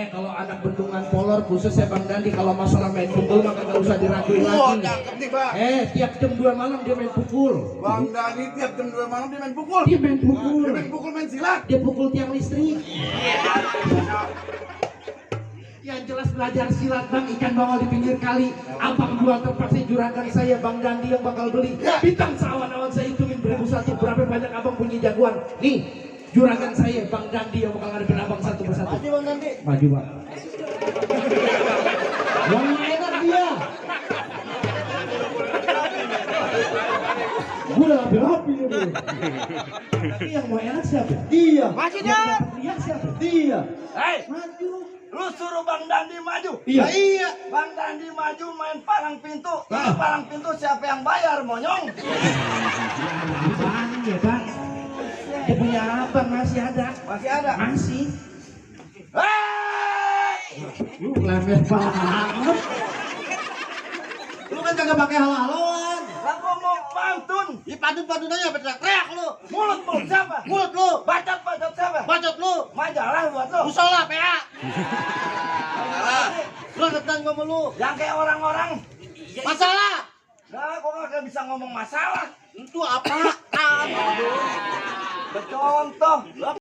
kalau anak bendungan Polor khususnya Bang Dandi kalau masalah main pukul maka gak usah diraguin lagi. Nih, Bang. Tiap jam 2 malam dia main pukul. Bang Dani tiap jam 2 malam dia main pukul. Dia main pukul. Dia main pukul, main silat. Dia pukul tiang listrik. Yang jelas belajar silat Bang, ikan bawal di pinggir kali. Abang jual terpaksa juragan saya Bang Dandi yang bakal beli. Bintang seawan-awan saya hitungin 1001 berapa banyak abang punya jagoan. Nih, juragan saya Bang Dandi yang bakal ngadepin abang satu persatu. Maju Bang Dandi. Maju Bang. Yang enak dia. Gue udah rapi-rapi nih bro. Tapi yang mau enak siapa? Dia. Maju Yang dong. dapat riak siapa? Dia. Hei, Maju. lu suruh Bang Dandi maju. Iya. Iya. Bang Dandi maju main palang pintu. Ini Ah. palang pintu siapa yang bayar, monyong? Bang ya Bang. Dia punya abang masih ada. Masih ada. Masih. Hei! Lu lemes banget. Lu kan kagak pakai halo-haloan. Lah gua mau pantun. Ih, pantun-pantun aja teriak lu. Mulut siapa? Mulut lu. Bacot siapa? Bacot lu. Majalah buat lu. Musola PA. Lu datang gua mulu. Yang kayak orang-orang. Masalah. Nah, gua nggak bisa ngomong masalah. Itu apa? Bercontoh.